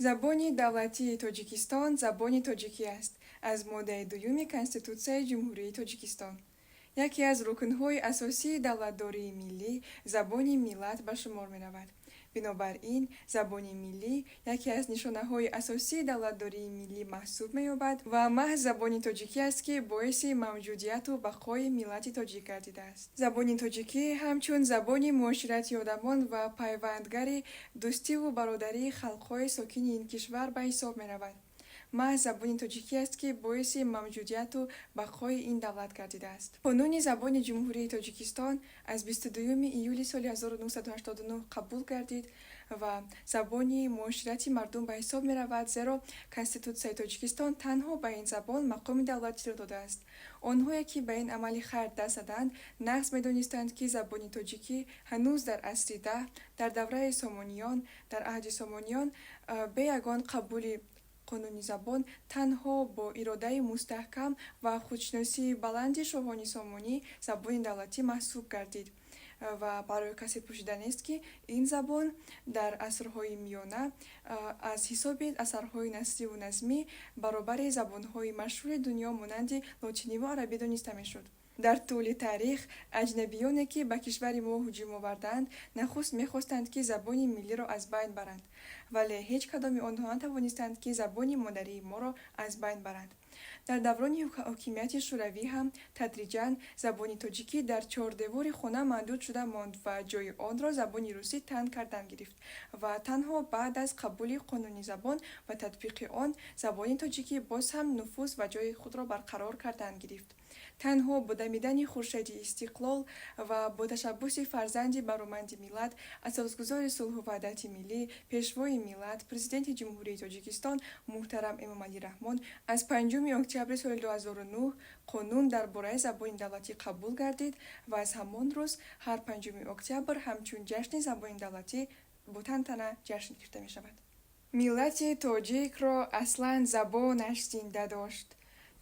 Забони давлатии Тоҷикистон забони тоҷикӣ аст, аз моддаи дуюми Конститутсияи Ҷумҳурии Тоҷикистон. Яке аз рукнҳои асосии давлатдории миллӣ забони миллат ба шумор меравад. Бинобар ин, забони миллӣ яке аз нишонаҳои асосии давлатдории миллӣ маҳсуб меёбад ва маҳз забони тоҷикӣ аст, ки боиси мавҷудияту бақои миллати тоҷик гардидааст. Забони тоҷикӣ ҳамчун забони муоширати одамон ва пайвандгари дӯстиву бародарии халқҳои сокини ин кишвар ба ҳисоб меравад. Маҳз забони тоҷикӣ аст, ки боиси мавҷудияту бақои ин давлат гардидааст. Қонуни забони Ҷумҳурии Тоҷикистон аз 22 июли соли 1989 қабул гардид ва забони муоширати мардум ба ҳисоб меравад, зеро Конститутсияи Тоҷикистон танҳо ба ин забон мақоми давлатиро додааст. Онҳое, ки ба ин амали хайр даст заданд, нағз медонистанд, ки забони тоҷикӣ ҳанӯз дар асри 10, дар давраи Сомониён, дар аҳди Сомониён, бе ягон қабули қонуни забон, танҳо бо иродаи мустаҳкам ва худшиносии баланди шоҳони Сомонӣ забони давлатӣ маҳсуб гардид. Ва барои касе пӯшида нест, ки ин забон дар асрҳои миёна аз ҳисоби асарҳои насриву назмӣ баробари забонҳои машҳури дунё, монанди лотиниву арабӣ, дониста мешуд. Дар тӯли таърих аҷнабиёне, ки ба кишвари мо ҳуҷум оварданд, нахуст мехостанд, ки забони миллиро аз байн баранд, вале ҳеҷ кадоми онҳо натавонистанд, ки забони модарии моро аз байн баранд. Дар даврони ҳокимияти Шӯравӣ ҳам тадриҷан забони тоҷикӣ дар чордевори хона маҳдуд шуда монд ва ҷои онро забони русӣ тан кардан гирифт. Ва танҳо баъд аз қабули қонуни забон ва татбиқи он забони тоҷикӣ боз ҳам нуфуз ва ҷои худро барқарор кардан гирифт. Танҳо бо дамидани хуршеди истиқлол ва бо ташаббуси фарзанди бароманди миллат, асосгузори сулҳу ваҳдати миллӣ, Пешвои миллат, Президенти Ҷумҳурии Тоҷикистон муҳтарам Эмомалӣ Раҳмон аз 5 октябри соли 2009 қонун дар бораи забони давлатӣ қабул гардид ва аз ҳамон рӯз ҳар 5 октябр ҳамчун ҷашни забони давлатӣ бо тантана ҷашн гирифта мешавад. Миллати тоҷикро аслан забонаш зинда дошт,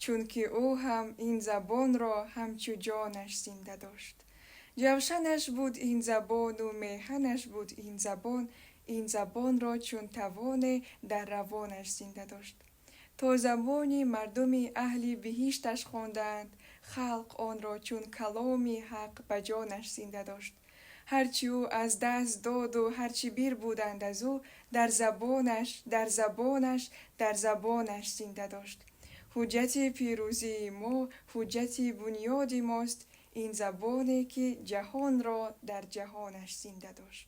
чунки ӯ ҳам ин забонро ҳамчу ҷонаш зинда дошт. Ҷавшанаш буд ин забону меҳанаш буд ин забон, ин забонро чун тавоне дар равонаш зинда дошт. То забони мардуми аҳли биҳишташ хондаанд, халқ онро чун каломи ҳақ ба ҷонаш зинда дошт. Ҳарчи ӯ аз даст доду ҳарчи бирбуданд аз ӯ, дар забонаш, дар забонаш, дар забонаш зинда дошт. Ҳуҷҷати пирӯзии мо, ҳуҷҷати бунёди мост ин забоне, ки ҷаҳонро дар ҷаҳонаш зинда дошт.